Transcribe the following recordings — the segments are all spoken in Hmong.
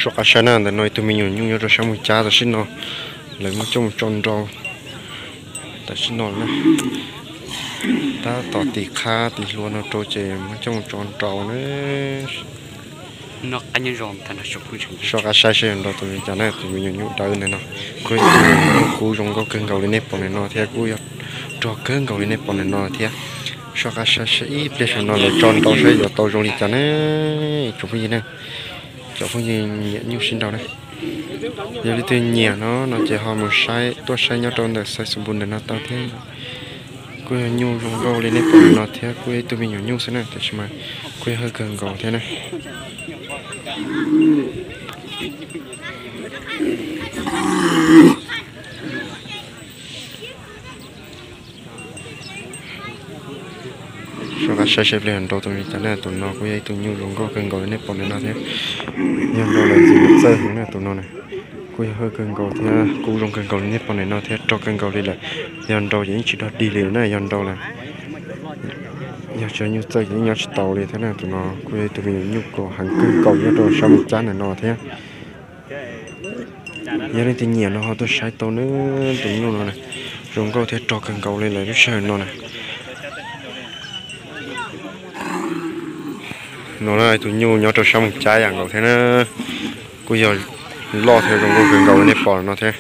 Rov qab saib na, ntawm no ib tug me nyuam nyuj nyob rau sab Moos Cab tam sim no lawv muab coj mus tso nrau tam sim no na. Tab tom tiv qhab tiv hlua no rau ces muab coj mus tso nrau na. Soj qab saib seb yog nrau tus li cas na, tus me nyuam nyuj dawb ntawm no. Kuj yog ib tug me nyuam nyuj kub zoo nkauj kawg nkaus li nej pom ntawm no thiab kuj yog rog kawg nkaus li nej pom ntawm no thiab. Soj qab saib seb ib pliag saum no lawv tso nrau saib yuav tau zoo li cas na. Tsoom phooj ywg na, cov phooj ywg nyiam nyuj sib nrau na, yog leej twg nyiam no no ces ho mus saib, tuaj saib nyob rau ntawm Xais Xus Npus ntawm no tau thiab. Kuj yog nyuj zoo nkauj li nej pom ntawm no thiab kuj yog ib tug me nyuam nyuj xwb na, tiam sis mas kuj yog hawj kawg nkaus thiab na. Soj qab saib seb pliag yog nrau tus li cas na, tus no kuj yog ib tug nyuj zoo nkauj kawg nkaus li nej pom ntawm no thiab. Yog nrau lawm ntxim txawj heev na tus no na. Kuj yog hawj kawg nkaus thiab kub zoo kawg nkaus li nej pom ntawm no thiab rog kawg nkaus li lawm. Yog nrau ces yeej tsis dog dig li na, yog nrau lawm. Yog tsis yog nyuj txawj ces yeej nyob tsis tau li thiab na, tus no kuj yog ib tug me nyuam nyuj kub heev kawg nkaus nyob rau sab Moos Cab ntawm no thiab. Yog leej twg nyiam no ho tuaj saib tau na, tus nyuj no na, zoo nkauj thiab rog kawg nkaus li lawm lub sij hawm no na. No na tus nyuj nyob rau sab Moos Cab yam nkaus thiab na, kuj yog loj thiab zoo nkauj kawg nkaus li nej pom no thiab.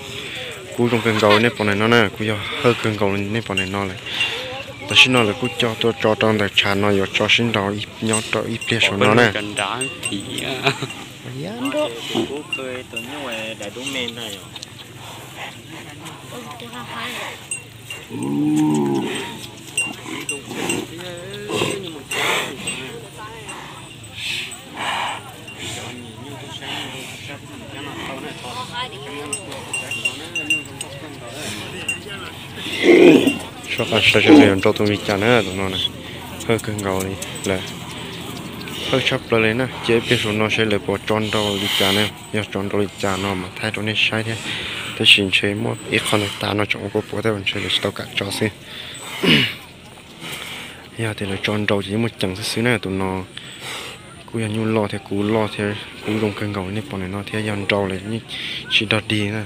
Kub zoo kawg nkaus li nej pom ntawm no na, kuj yog hawj kawg nkaus li nej pom ntawm no lawm. Tam sim no lawv kuj coj tuaj tso rau ntawm tshav no yuav tso sib nrau nyob rau ib pliag saum no na. Soj qab saib seb yog nrau tus li cas na, tus no na, hawj kawg nkaus li lawm, hawj tshaj plaws li na. Cia ib pliag saum no seb lawv puas tso nrau li cas na, yog tso nrau li cas no mas thaij rau nej saib thiab. Tab sis ntshe muaj ib qho ntawm tav no tseem ua puas puas thiab ntshe lawv tsis tau kam tso xwb. Yog tias lawv tso nrau ces yeej muaj ceem xwb xwb na, tus no kuj yog nyuj loj thiab kub loj thiab kub zoo kawg nkaus li nej pom ntawm no thiab, yog nrau lawm yeej tsis dog dig na,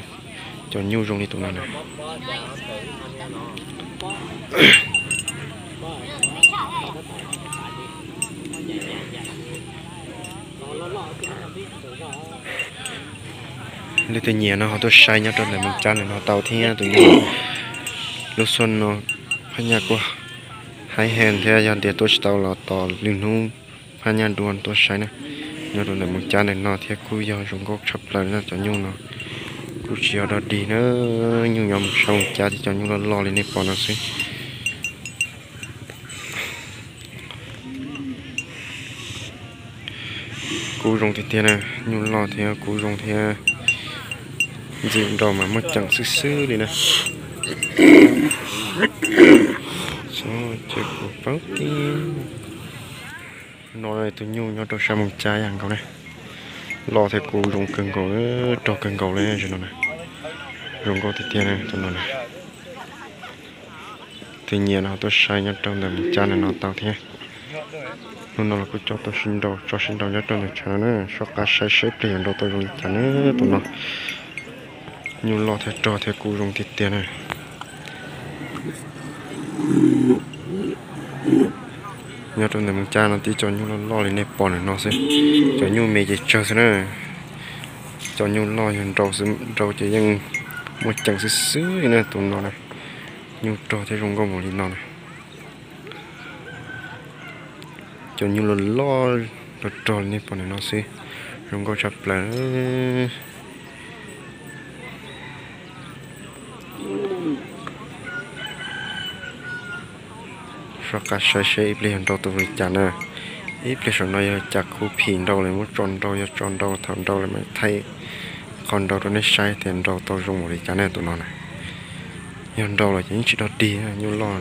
cov nyuj zoo li tus no na. Leej twg nyiam no ho tuaj saib nyob rau ntawm Moos Cab ntawm no tau thiab, tus nyuj lub xub no phaj nyaj kuj haib heev thiab, yog tias tuaj tsis tau los tos lwm hnub phaj nyaj dua tuaj saib na. Nyob rau ntawm Moos Cab ntawm no thiab kuj yog zoo nkauj tshaj plaws na, cov nyuj no kuj tsis yog dog dig na, nyuj nyob mus sab Moos Cab thiab cov nyuj loj loj li nej pom no xwb. Kub zoo tiag tiag na, nyuj loj thiab kub zoo thiab, ntxim nrau mas muaj ceem xwb xwb li na. Ces kuv paub tias no tus nyuj nyob rau sab Moos Cab yam nkaus na, loj thiab kub zoo kawg nkaus, rog kawg nkaus li no na, zoo nkauj tiag tiag na tus no na. Tus nyiam no tuaj saib nyob rau ntawm Moos Cab ntawm no tau thiab. Hnub no los kuj coj tuaj sib nrau, tso sib nrau nyob rau ntawm tshav no na, soj qab saib seb pliag yuav nrau tau zoo li cas na tus no. Nyuj loj thiab rog thiab kub zoo tiag tiag na. Nyob rau ntawm Moos Cab no tib co nyuj loj loj li nej pom ntawm no xwb, cov nyuj me ces tsawg xwb na. Cov nyuj loj yog nrau xwb, nrau ces yeej muaj ceem xwb xwb li na tus no na. Nyuj rog thiab zoo nkauj npaum li no na. Cov nyuj loj loj rog rog li nej pom ntawm no xwb, zoo nkauj tshaj plaws. Soj qab saib seb ib pliag yog nrau tus li cas na. Ib pliag saum no yog cas khuv phim nrau lawm muab tso nrau, yog tso nrau thaum nrau lawm mas thaij qhov nrau rau nej saib tias nrau tau zoo npaum li cas na tus no na. Yog nrau lawm ces yeej tsis dog dig, nyuj loj na.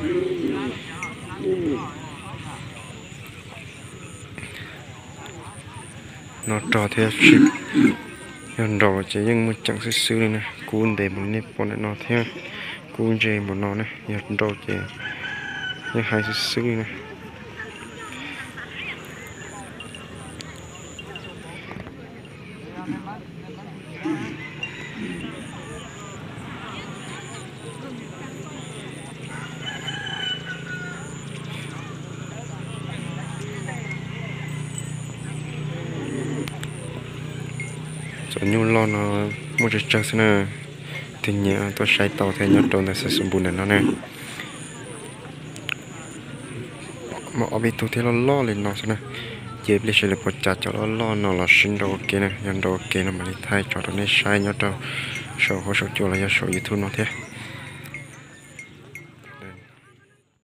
No rog thiab, yog nrau lawm ces yeej muaj ceem xwb xwb li na, kub ntev npaum li nej pom ntawm no thiab, kub ntse npaum no na, yog nrau ces yeej haib xwb xwb li na. Cov nyuj loj no muaj tsawg tsawg xwb na. Tus nyiam tuaj saib tau thiab, nyob rau ntawm xeev Xus Npus ntawm no na. Muaj ob peb tug thiab loj loj li no xwb na. Ces pliag seb lawv puas tsa cov loj loj no los sib nrau ua ke na. Yog nrau ua ke no mam li thaij tso rau nej saib nyob rau saum huab saum cua los yog saum YouTube no thiab.